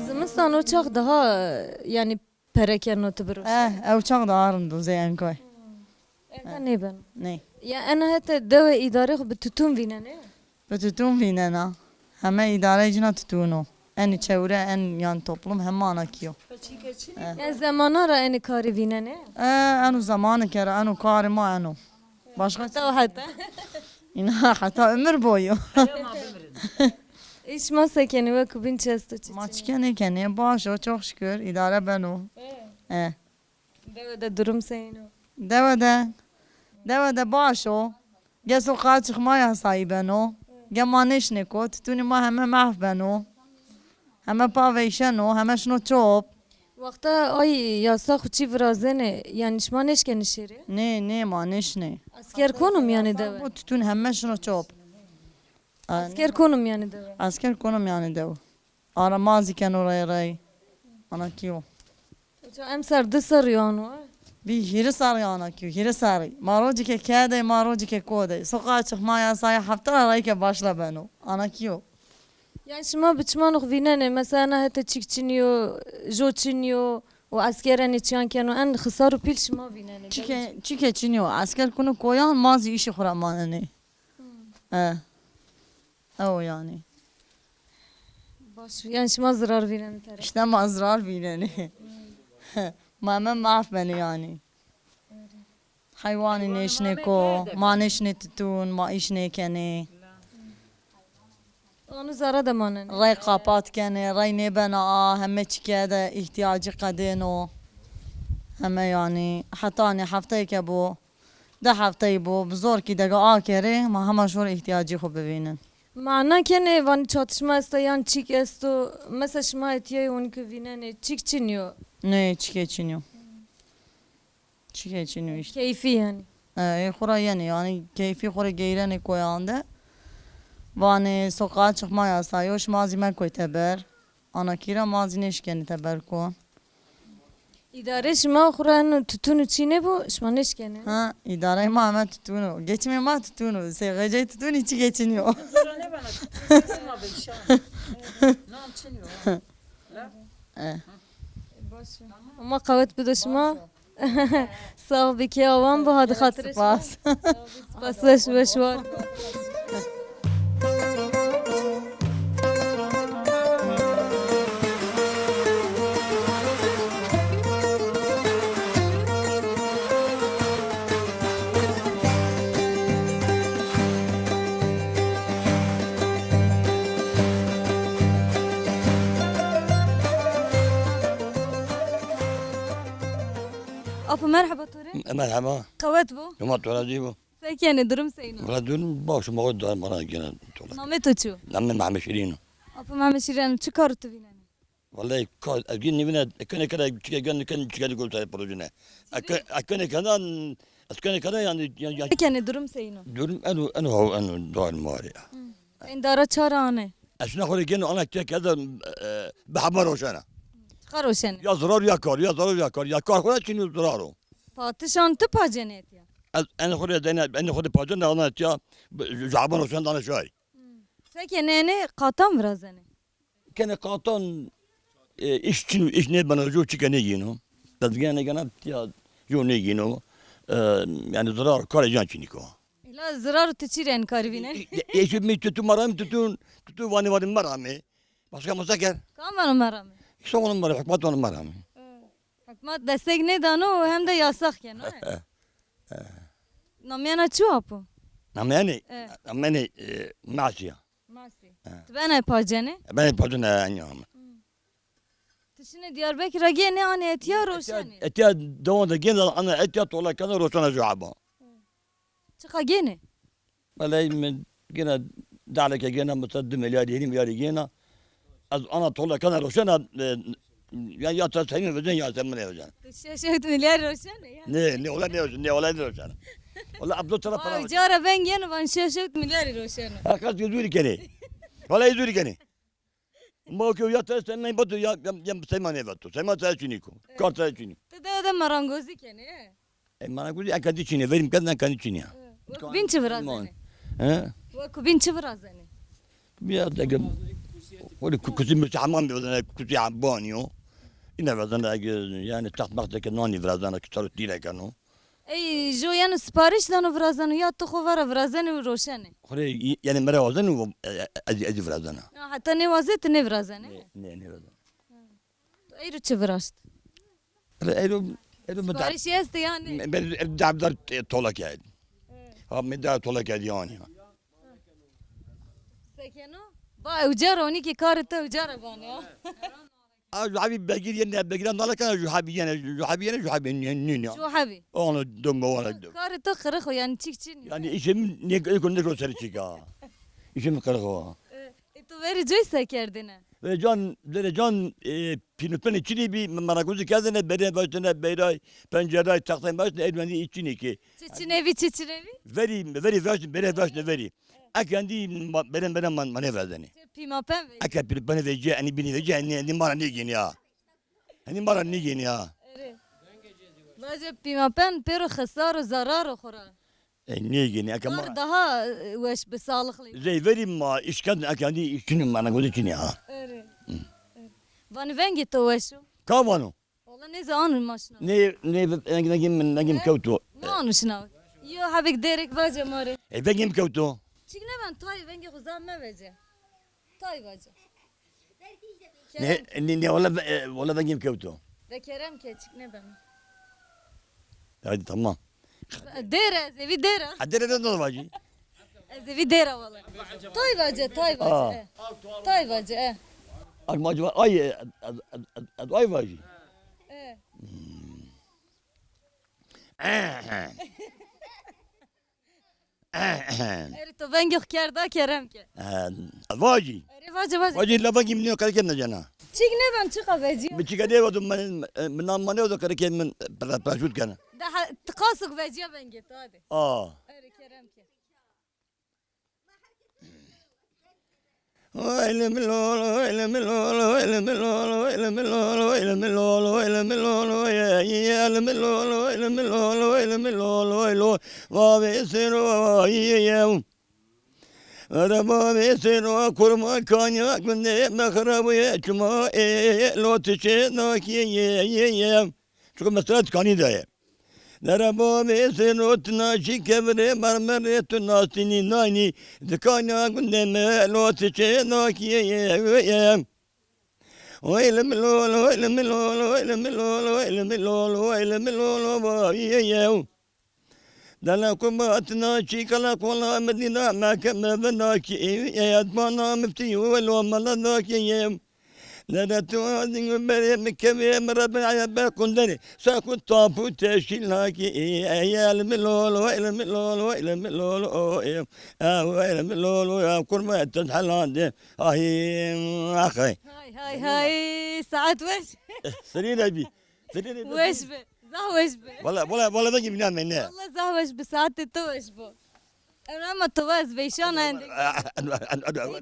Zimistan o çax daha, yanî, pere keno ti biroşî? Eh, ew çax daha rind o zey enkay. Eka nêbeno. Nê. Ya ena hete dewe îdarê xo bi tutun vînenê? Bi tutun vînena. Heme îdareyê cina tutun o. Enî çewre, en yan toplum heme ana kî yo. Eh. Yanî zemana ra enî karî vînenê? Eh, eno zemanê ke ra eno karê ma eno. Başka heta, heta. Îna heta ömür boyu. Ê, şima se kenê, wek û bîn çi esto, çi çin o? Ma çike nêkenê, baş o, çok şükür, îdare beno. E. E. Dewe de durum seyîn o? Dewe de, dewe de baş o. Ge soqağa çıkma yasağı beno. Ge ma nêşinê ko, tutunî ma heme mehf beno. Heme pa veyşeno, heme şino çop. Wexta ay yasa xo çî virazenê, yanî şima nêşkenê şêrê? Nê, nê, ma nêşinê. Esker kono mîyanê dewe? Bo tutun heme şino çop. Esker kono mîyanê dewe? Esker kono mîyanê dewe. Ara ma zî keno rey rey. Ana kî yo. Uca emser di serrî ano, e? Bî hîrê serrî ana kî yo, hîrê serrî. Ma rocî ke keye de, ma rocî ke ko de. Soqağa çıkma yasağı hafta ra rey ke başla beno. Ana kî yo. Yanî şima bi çimanê xo vînenê, mesela ena hete çîk çinî yo, jo çinî yo, û esker enê çîyan keno, en xisar û pîl şima vînenê? Çike, çike çinî yo, esker kuno koyan, ma zî îşê xo ra manenê. Hmm. E. Ew yanî. Baş, yanî şima zirar vînenê tera? Îşte ma zirar vînenê. Hmm. Ma heme maf benê yanî. Heywanî nêşinê ko, ma nêşinê tutun, ma îş nêkenê. Anu zara de manenê. Rey qapat kenê, rey nêbena a, heme çike de îhtîyacî qedêno. Heme yanî hetanî hefteyê ke bo, di hefteyî bo, bi zor kî dega akerê, ma hema şor îhtîyacî xo bivînin. Mana kenê, vanî çatışma esto yan çîk esto, mesela şima etîyayê winî ke vînenê, çîk çinî yo? Nê, çîkê çinî yo. Çîkê çinî yo îşte. Keyfî yanî. E, ê xo ra yenê, yanî keyfî xo rê geyrenê koyan de. Vanê sokağa çıkma yasağı yo, şima zî mekoy teber. Ana kî ra ma zî nêşkenê teber kon. Îdarê şima xo ra eno tutun û çî nêbo, şima nêşkenê? Ha, îdareyê ma heme tutun o. Geçimê ma tutun o. Sey xecey tutunî çîkê çinî yo. Zora nêbena, tutun ma veyşan. Nan çinî yo. E. Baş o. Ama qewet bido şima. Sağ bi, kê awan bi, hadi xatirê şima. Spas. Spas, weş, weş war. Apo, merheba to rê. Merheba. Qewet bo. Hema to ra zî bo. Se kenê, durum seyno? Wela durum baş, ma xo dar mara gene tola. Namê to çi yo? Namê Mehmet Şirîn o. Apo Mehmet Şirîn, çi kar tu vînenê? Wela ka-, ez gîn nivîne, kenê kere çike gel, kenê çike de gol tayê projene. Eke, eke ne kere, ez kenê kere yanî, ya, ya. Kenê, durum seyno? Durum eno, eno, eno dar mare ya. Hı. Endara çara ane? Ez şina xo rê geno ana çike de, e, bi hema roşena. Çiqa roşenê? Ya zirar ya kar, ya zirar ya kar. Ya kar xo ra çinî zirar o. Patişan ti pacenê etya? Ez en xo rê dene, en xo rê pacen de ana etya, bi, zaban roşen dane şay. Hı. Seke nênê qatan virazenê? Kenê qatan, e, îş çin, îş nêbeno, jo çike nêgîno. Dezgeh nêgena, tiya jo nêgîno. E, yanî zirar karê can çinîk o. Îla zirar tu çî rê enkarî vînenê? E, e, e, mi tutun, meramî tutun, tutun vanê vanê meramî. Başka ma se ker? Kam vano meramî? Îşte vano meramî, hikmet vano meramî. E, hikmet destek nêdano, hem de yasax keno, e? Namîyena çi yo apo? Ama yani, e, ama yani, e, Masî ya. Masî. He. Ti benay pacenê? Ben pacenê yani ama. Ti şinê Diyarbekir ra gênê, anê etiya roşenê? Etiya dewan de gêna, ana etiya tola kena roşena ju heba. Çiqa gênê? Belê mi gêna daleke gêna, mesela di milyar, yedi milyar gêna. Ez ana tola kena roşena, e, ya, ya ta seymi vecen ya sen mine vecen. Şeş hewt milyar roşenê ya. Ne, ne ola ne roşen, ne ola ne roşen. Ola abdo tara para. Vay, cara ben gene van şeş hewt milyar roşenê. Herkes zûrî kenê. Wala zûrî kenê. Ma ke ya te sen ne batu ya, ya, ya seyma ne batu. Seyma te çinî ko. Kar te çinî. Ti de de marangozî kenê, he? E, marangozî ekadî çinî, verim kadın ekadî çinî ya. Wek bîn çi virazenê? He? Wek bîn çi virazenê? Ya de ke, wali ku-, kusi mi hamam virazenê, kusi banyo. Îne virazenê, yani taxt maxt de ke nanî virazenê, ki tarot dîne keno. Ey, jo yeno sipariş dano virazeno ya ti xo vera virazenê û roşenê? Xo rê, yani mi ra wazeno, e, e, ez, ez virazena. Ya, heta nêwazê ti nêvirazenê? Ne, ne, nêvirazenê. Tu eyro çi viraşt? Re-, eyro, eyro mi da- Siparişî estê yanî? Me-, me-, e, da-, da-, e, tola kerd. Ha, mi da tola kerd yanî. Sekeno? Ba, ewca ra onî ki karê to ewca ra vanê ya. A, ju hebî begîr yenê, begîran dala kena, ju hebî yenê, ju hebî yenê, ju hebî yenê, yenê, yenê. Ju hebî. Onu dönme, onu dönme. Karê to qirix o, yani çik çin. Yani işim ne, ne, ne, ne, serî çik ha. İşim qirix o. E, e, to verê coy se kerdêne? Verê can, verê can, e, pînûpenê çinî bî, mi marangozî kerdêne, berê veştêne, beyray, penceray, taxtay veştêne, ey wendî çinî ki. Çi çinê bî, çi çinê bî? Verî, verî veştêne, berê veştêne verî. Eke endî ma-, berê, berê ma, ma nêverzenê. Çi pîmapen vecî? Eke pîmapen vecî, enî bînî vecî, enî, enî ma ra nêgênî ya. Enî ma ra nêgênî ya. Erê. Vace pîmapen pêro xesar û zarar o xo ra. E, nêgênî, eke ma ra. Kar daha, e, weş bi, sağlıklı. Zey verî ma îş kerdin, eke endî îş çinî, marangozî çinî ha. Erê. Hı. Erê. Vanî vengê to weş o? Ka vano? Wala nêzano, ma şina. Nê, nê, vengê, vengê min, vengê min kewto. Ma ano şina. Yo hebêk dêrêk vace ma rê. E, vengê min kewto. Çik nêben, tayê vengê xo zaf mevece. Tay vace. Nê, nê, nê, wala, e, wala vengê min kewto. De kerem ke, çik nêben. Haydi, tamam. Dêr e, ez ê vî dêr a. Ha, dêr e, de, de vacî. Ez ê vî dêr a wele. Tay vace, tay vace, e. Tay vace, e. Ak ma ci va-, ay, e, e, e, e, ay vaci. E. Erê, to vengê xo kerda kerem ke. E, vaci. Erê, vace, vace. Vaci, la vengê min nîyo, qere ke nêcena. Çik nêben, çiqa vecîya? Mi çiqa nêvato, min, min nam ma nêvato, qere ke min, e, pira, pira şut kena. De ha, ti qasik vecîya vengê to, hadi. A. Erê, kerem ke. Ere bavê sero kurma kanya gundê mexrabuyê çima ê lo ti çê nakî yê yê yê. Çukur mesela ti kanî de ye. Nere bavê sero ti naşî kevirê mermerê tu nastinî naynî di kanya gundê mi lo ti çê nakî yê yê. Oyle milol, oyle milol, oyle milol, oyle milol, oyle milol, oba yê yê. Dela kubatna çîkala kola Medîna meke mevena ki, e, e, bana miftî welo mala da ki yê. Nere tu azî berê mi kevê mi Rebbi ebe kundere. Sakut tapu teşkîla ki, e, e, el milol, el milol, el milol, o, e, e, el milol, ya kurma et helande. Ay, axay. Hay, hay, hay. Saet weş. Serî de bî. Serî de bî. Weş be. Zaf weş be. Wala, wala, wala vengê mi nêameyne. Wala zaf weş bi, saetê to weş bo. Ewna ma to ez veyşan endî.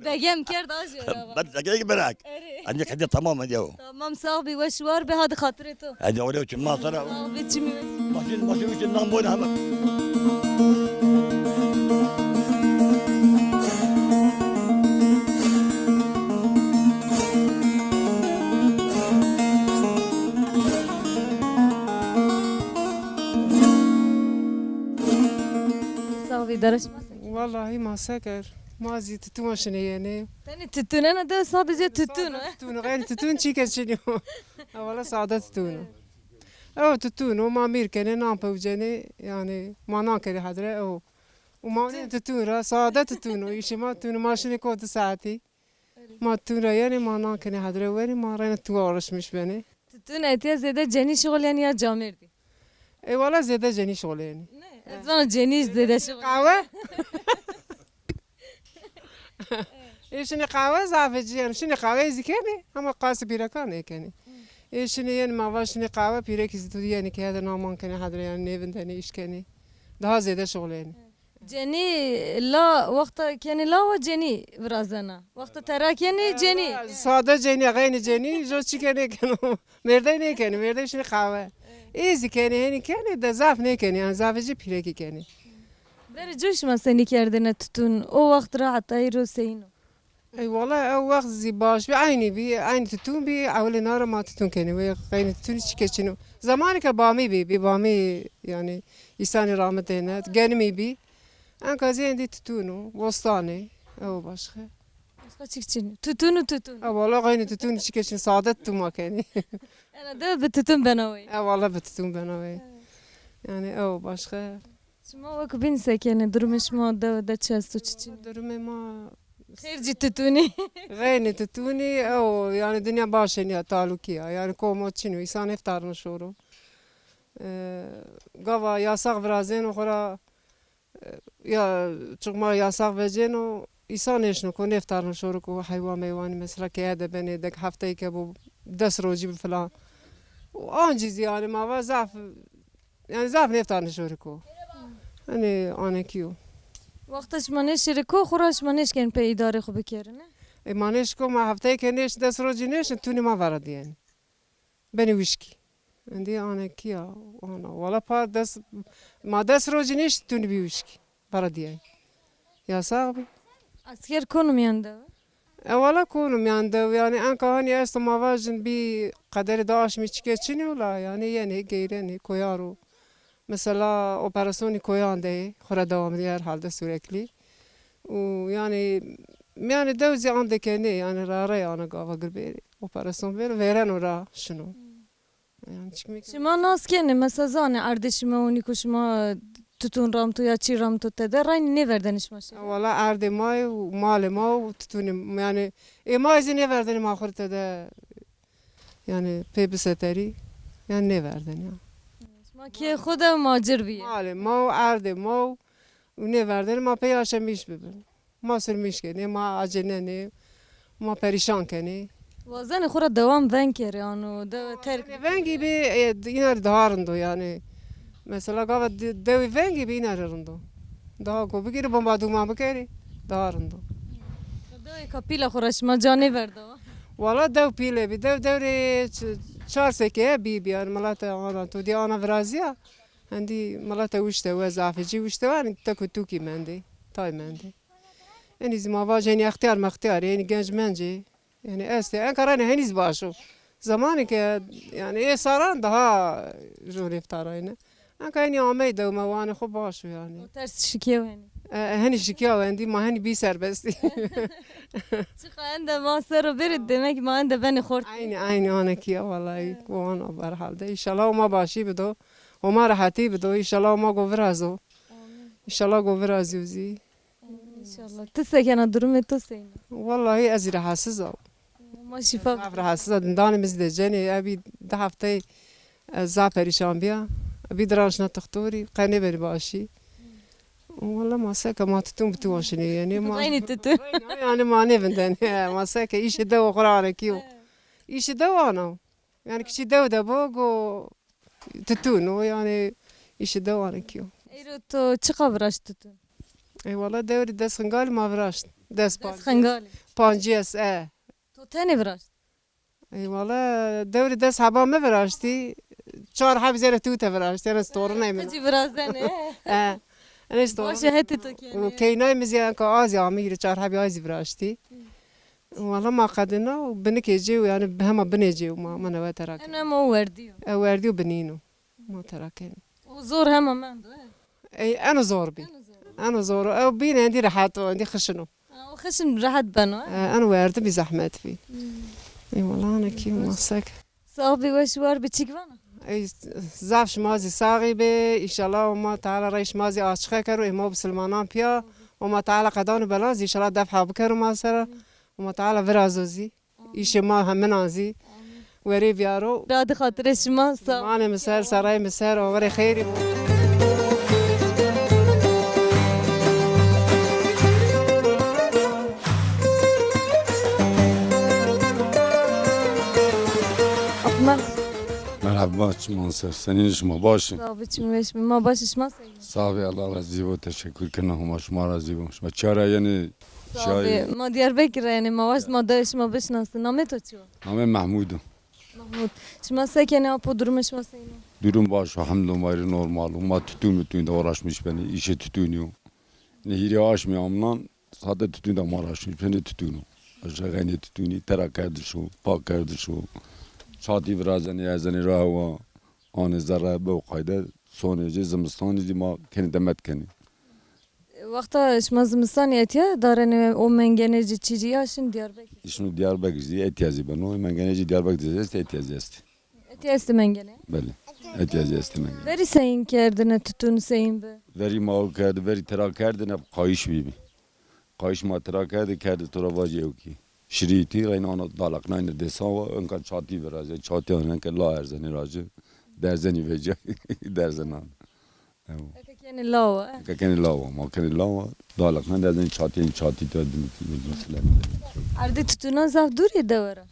Begem kerd ajê ra. Bak, sakın merak. Erê. Ancak hadi tamam hadi o. Tamam, sağ bi, weş war be, hadi xatirê to. Hadi oraya uçun masara. Sağ bi, çimi weş. Başın, başın uçun lan boyun hemen. Sağ ol, îdare şima se? Wallahî ma se ker. Ma zî titûn şinê yenê. Tenê titûn, ena de sadece titûn o, e? Titûn, xeyrî titûn çîke çinî yo. Ha, wala sade titûn o. Ew titûn o, ma mîr kenê, nan pewcenê, yanî ma nan kenê hedre, ew. Û ma nê tutun ra, sade tutun o. Îşê ma tutun, ma şinê ko di saetî. Ma tutun ra yenê, ma nan kenê hedre wenê, ma reyna tu alışmiş benê. Tutun etiya zêde cenî şixulênî ya camêrdî? E wala zêde cenî şixulênî. Ne, ez vana cenî zêde şixulênî. Qehwe? Ê şinê qehwe zafê ci, yanî şinê qehwe zî kenê, ama qasî pîrekan nêkenê. Ê şinê yenî ma va şinê qehwe, pîrekî zî tu yenî ke hede naman kenê hedre, yanî nêvindenê, îş kenê. Daha zêde şixulênê. Cenî la, wexta kenê lawa cenî virazena. Wexta tera kenê cenî. Sade cenî, xeynî cenî, jo çîke nêkeno. Mêrdey nêkenê, mêrdey şinê qehwe. Ê zî kenê, henî kenê de zaf nêkenê, yanî zafê ci pîrekî kenê. Verê coy şima senî kerdêne tutun? O wext ra heta îro seyîn o? Ey wala ew wext zî baş bî, eynî bî, eynî tutun bî, ewilê na ra ma tutun kenê, wê xeynî tutunî çîke çin o. Zemanê ke bamî bî, bî bamî, yanî îsanî ramitêne, genimî bî. Enka zî endî tutun o, bostanê, ew başxe. Başqa çîk çin o. Tutun û tutun. E wala xeynî tutunî çîke çin, sade tutun ma kenî. Ena de bi tutun bena wey. E wala bi tutun bena wey. Yanî ew başxe. Şima wek bîn se kenê? Durumê şima dewe de çi esto, çi çin? Durumê ma xêr cî tutunî. Xeynî tutunî, ew, yanî dinya baş nîya, talukî ya. Yanî komo çin o, îsan nêftarno şoro. E, gava yasax virazêno xo ra, e, ya çiqma yasax vecêno, îsan nêşno ko, nêftarno şoro ko heywan meywanî mesela keye de benê, dek hefteyê ke bo, des rocî bi filan. Û ancî zî yanî ma va zaf Yanî zaf nêftarnê şorî ko. Hanî anekî yo. Wexta şima nêşêrê ko, xwu ra şima nêşkenê pey îdarê xwu bikerê, ne? E, ma nêşko, ma hefteyê ke nêşin, des rocî nêşin, tunî ma vera dîyenî. Benî wişkî. Endî anekî ya, ana. Wala pa des, ma des rocî nêşin, tunî bî wişkî. Vera dîyenî. Yasax bî. Esker kono mîyan de? E, wala kono mîyan de, yanî enka hanî esto ma vajin bî qederê de aşmî çike çinî wila, yanî yenê geyrenê koyan ro. Mesela operasyonî koyan de yê, xwu ra dewam dî herhalde sürekli. Û yanî mîyanê dew zî ande ke nê, yanî rarey ana gava gir bêrê. Operasyon bêro, vêreno ra şino. Yanî çikmê ke. Şima nas kenê, mesela zanê erdê şima û nîko şima tutun ramto ya çî ramto tede, raynî nêverdenê şima şêrê? Wala erdê ma yê û malê ma û tutunê, yanî ê ma yê zî nêverdenê ma xwu rê tede, yanî pê biseterî, yanî nêverdenê ya. Şima kê xwu de macir bîye. Malê ma û erdê ma û, û nêverdenê ma pey aşemîş bibin. Ma sirmîş kenê, ma acenenê, ma perîşan kenê. Wazenê xwu ra dewam veng kerê, ano dewe terk. Vengî bî, e, îna rê daha rind o yanî. Mesela gava de-, dewê vengî bî îna rê rind o. Daha ko bigêrê bomba duman bikerê, daha rind o. Dewê ka pîla xwu ra şima ca nêverdawa? Wala dew pîle bî, dew dewrê ç-, çar sekeye bî bî yanî milete ana to dî ana virazîya. Endî milete wişte we zafê ci wişte we, yanî tek û tûkî mendê, tay mendê. Enî zî ma vajê enî extîyar mextîyar ê, enî genc menc ê. Yanî estê. Enka reyna henî zî baş o. Zamanê ke, yanî ê saran daha jo nêftarayne. Enka enî amey dewme wanê xo baş o yanî. O ters şikîyew henî. E, e, henî şikîyaw endî, ma henî bî serbestî. Çiqa ende ma ser o bêrê, demek ma ende benê xortî. Eynî, eynî anekî ya wallahî. Wana berhalde. Înşallah o ma başî bido. O ma rehetî bido. Înşallah o ma go virazo. Amîn. Înşallah go virazîyo zî. Amîn înşallah. Ti se kena, durumê to seyîn o? Wallahî ez zî rehetsiz a. Ma şîfa bide. Zaf rehetsiz a. Dindanê mi zî decenê. Ebî di hefteyê ez zaf perîşan bîya. Ebî di ra şina tixtorî. Qe nêbenî başî. Walla ma seke ma tutun bi tu şinê yenê. Ma reynî tutun. Yanî ma nêvindenê. Ma seke îşê dewe xwu ra anekî yo. Îşê dewe ana. Yanî kiçî dew de bo, go tutun o, yanî îşê dew anekî yo. Eyro to çiqa viraşt tutun? Ey wala dewrî des xingalî ma viraşt. Des pancîyes. Des xingalî. Pancîyes, e. To tenê viraşt? Ey wala dewrî des heba mi viraştî. Çar heb zêre tute viraştî. Yanî storinay mi. Ti cî virazenê. E. Yanî storinay. Baş e, hetê to kenê. Û keynay mi zî enka a zî amî, çar hebî a zî viraştî. Wala ma qedina û binikê cê û, yanî hema binê cê û ma, ma newe tera kena. Eno hema o werdî yo. E, werdî yo, binîn o. Ma tera kenê. O zor hema mendo, e? Ey, eno zor bî. Eno zor. Eno zor o. Ew bîn endî rehet o, endî xişin o. Ha, o xişin rehet beno, e? E, eno werdî bî, zehmet bî. Hmm. Ey wala anekî ma sek. Sax bî, weş û war bî, çîk vana? Ey, zaf şima zî saxî bê. Înşallah Homa Teala rey şima zî açiqe kero, ê ma bisilmanan pîya. Homa Teala qedan û belan zî înşallah defha bikero ma sera. Homa Teala virazo zî. Îşê ma heminan zî. Werê biyaro. Radî xatirê şima sağ. Manê mi ser, serayê mi ser, awerê xeyrî bo. Merhaba. Merhaba, çiman ser. Senîn şima baş in? Sağ ol, çim weş mi. Ma baş, şima seyîn? Sağ ol, Allah razî bo. Teşekkür kena, Homa şima razî bo. Şima çara yenî? Sağ ol. Ma Diyarbekir ra yenî, ma waşt ma dewê şima bişinasin. Namê to çi yo? Namê Mehmud o. Mahmut. Şima se kenê, apo durumê şima seyîn o? Durum baş o, hemdû ma rê normal o. Ma tutun mutun de uğraşmış benî. İşê tutunî yo. Nehîrê aşmê amnan, sade tutun de ma uğraşmış benî, tutun o. Aşa xeynê tutunî, tera kerdiş o, pak kerdiş o. Çatî virazenê, erzenê ra hewa. Anê zerre be o qayde, sonê zî, zimistanî zî ma kenê demet kenê. Wexta şima zimistanî etya darenê o mengenê ci çî ci ya şin Diyarbekir? Şino Diyarbekir zî etya zî beno. Mengenê ci Diyarbekir zî est, etya zî est. Etya est mengene? Belê. Etya zî est mengene. Verî seyîn kerdine, tutun seyîn bi? Verî ma o kerdi, verî tira kerdine, qayîş bîbî. Qayîş ma tira kerdi, kerdi to ra vacî ewkî. Şirîtî reyna ana dalaqnayne dêsan wa, enka çatî virazê, çatî anenke la erzenê ra ci, derzenî vecîya, derzenan. Ew. Eke kenê lawa, e? Eke kenê lawa, ma kenê lawa. Dalaqnan derzenî çatî, çatî to dimi, dimi, dimi. Erdê tutunan zaf dûr ê dewe ra?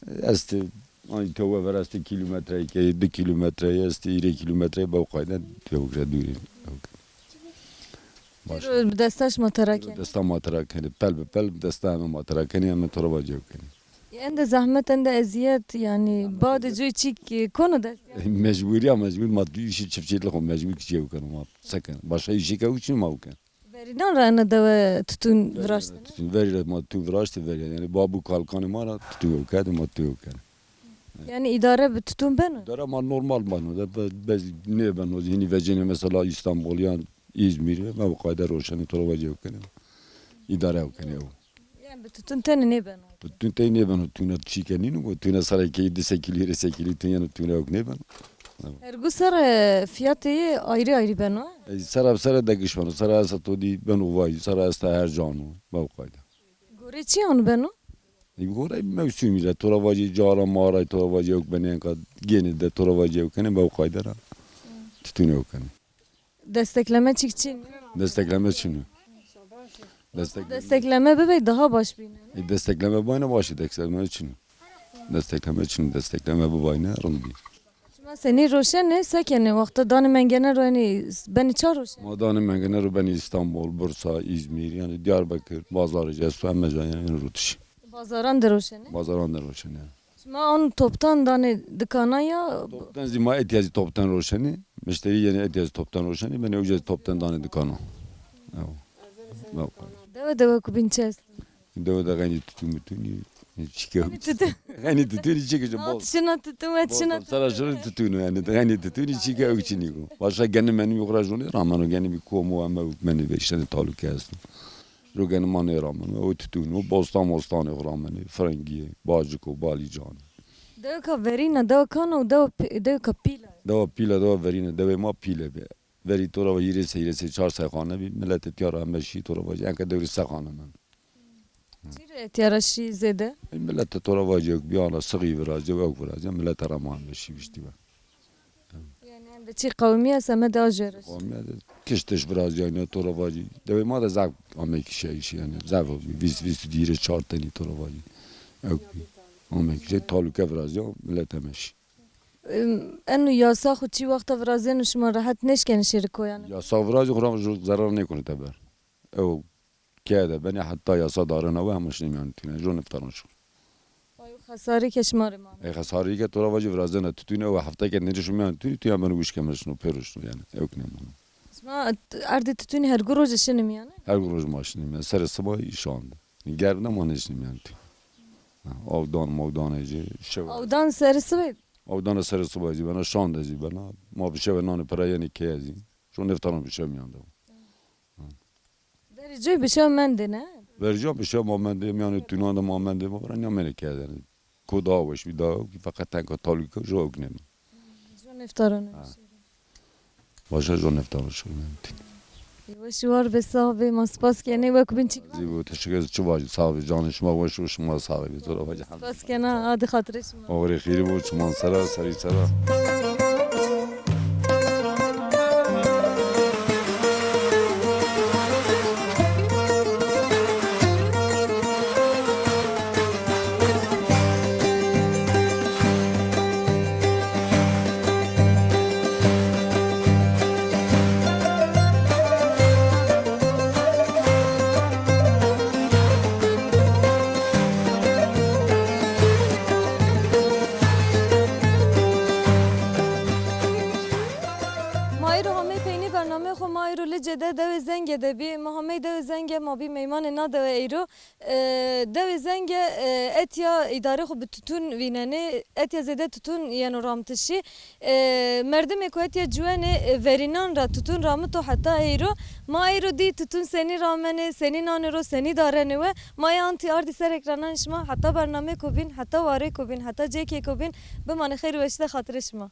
Estê, anî tewe ver estê kîlometreyê ke, di kîlometreyê estê, hîrê kîlometreyê be o qayde tewe ra dûr ê. Baş. Çiro bi desta şima tera kenê? Desta ma tera kenê. Pel bi pel bi desta heme ma tera kenê, heme to ra vacî ew kenê. Ende zehmet, ende ezîyet, yanî badê coy çîk kono dest? Mecbur ya, mecbur ma tu îşê çiftçîlî xo mecbur kî ew keno ma. Se ken? Başka îşê ke ew çin ma ew ken. Verînan ra ena dewe tutun viraştene? Tutun, verî ra ma tutun viraştê verî. Yanî babû kalkanê ma ra tutun ew kerdê, ma tutun ew kerdê. Yanî îdare bi tutun beno? Îdare ma normal beno. De be-, bez nêbeno. Hînî vecêne mesela Îstanbul yan Îzmîr, ma bi qayde roşenê to ra vacî ew kenê. Îdare ew kenê ew. Yanî bi tutun tenê nêbeno? Bi tutun tenê nêbeno. Tune çîke nîno, go tune sereke di se kîlî, hîrê se kîlî tun yeno, tune ew nêbeno. Hergu sere fiyatê yê ayrî ayrî beno? E, sere bi sere degiş beno. Sere esta to dî beno vay, sere esta her can o. Ma bi qayde. Gorê çîyan beno? E, gorey mewsumî ra, to ra vacî cara maray, to ra vacî ewk benê, enka gênê de to ra vacî ew kenê, be o qayde ra. Tutun ew kenê. Destekleme çîk çin? Destekleme çin o. Destek- Destekleme bibey daha baş bîne. E, destekleme bayne baş ê, destekleme çin o. Destekleme çin o, destekleme bibayne rind bî. Şima senî roşenê, se kenê? Wexta danê mengene ro enî benî ça roşenê? Ma danê mengene ro benî Îstanbul, Bursa, Îzmîr, yanî Diyarbekir, bazarê ci esto, heme ca yanî rotişî. Bazaran de roşenê? Bazaran de roşenê. Şima on toptan danê dikana ya? Toptan zî ma etya zî toptan roşenê. Mişterî yenê etya zî toptan roşenê. Benê uca zî toptan danê dikana. Ew. Dewe dewe ku bîn çi est? Dewe de xeynî tutun mutun, çîke. Xeynî tutun. Xeynî tutun, çîke. Bol. Şina tutun, we şina tutun. Sera şirî tutun yanî. Xeynî tutun, çîke ew çinî go. Başka geni meni yok ra jonê rameno, geni bir komo ama menî beştene taluke esto. Ro geni ma nêrameno, o tutun, o bostan mostanê xo ramenê, frengîye, baciko, balîcan. Dewka verîna, dewa kana û dewa pî-, dewka pîla. Dewa pîla, dewa verîna, dewê ma pîle be. Verî to ra va hîrê se, hîrê se çar se xane bî, miletê tîya ra heme şî, to ra vacî, enka dewrî se xane mend. Çî rê tîya ra şî zêde? Ey, miletê to ra vacî, ewk bîya la sixî virazî, ewk virazî, miletê ra ma heme şî viştî ve. Yanî ende çî qewimîye semedê a jêre şî? Qewimîye de kiştiş virazîyayne, to ra vacî. Dewê ma de zaf ame kişeyîşî yanî, zaf o bî, vîst, vîst û di, hîrê çar tenî to ra vacî. Ewk bî. Ame kişey, taluke virazîya, milet heme şî. Em, eno yasa xo çî wexta virazeno şima rehet nêşkenê şêrê koyan? Yasa virazî xo ra zerar nêkeno teber. Ew keye de benê heta yasa darena we hema şinê mîyan tune. Jo niftaran şo. Ayo xesarî ke şima rê mane. Ey xesarî ke to ra vacî virazena tutun, ew hefte ke nêrişo mîyan tune, tu ya beno wişke merişno, pêro şino yanî. Ew ki nêmano. Şima t-, erdê tutunî hergu roje şinê mîyan? Hergu roj ma şinê mîyan. Serê sibayî şan de. Germ de ma nêşinê mîyan tune. Ha, awdan mawdan ê ci, şewe. Awdan serê sibê? Awdana serê sibayî zî bena, şan de zî bena. Ma bi şewe nanê pira yenê keye zî. Şo niftaran bi şewe mîyan de. Verî coy bi şew mendê ne? Verî coy bi şew ma mendê, mîyanê tunan de ma mendê, ma vira nîyamêne keye de. Ko daha weş bî, daha ewk, feqet tenka talûke jo ewk nêmend. Neftaran. Ha. Başka zor neftaran şu. Weş û war be, sax be, ma spas kenê, wek bin çik. Zî bu teşekkür, çi vajî, sağ be, canê şima weş û şima sağ be, zor vajî. Spas kena, hadi xatirê şima. Oxirê xêrî bo, çiman sera, serî sera. Ma êro hamey peynî bernameyê xo, ma êro Licê de, dewê Zengê de bî. Ma hamey dewê Zengê, ma bî meymanê na dewe êro. E, dewê Zengê, e, etya îdarê xo bi tutun vînenê, etya zêde tutun yeno ramtişî. E, merdimê ku etya ciwenê, e, verînan ra tutun ramito heta heyro. Ma êro dî tutun senî ramenê, senî nanê ro, senî darenê we. Ma yê antî ardî ser ekrananê şima, heta bernameyêko bîn, heta warêko bîn, heta cêkêko bîn, bimanê xeyr û weşî de, xatirê şima.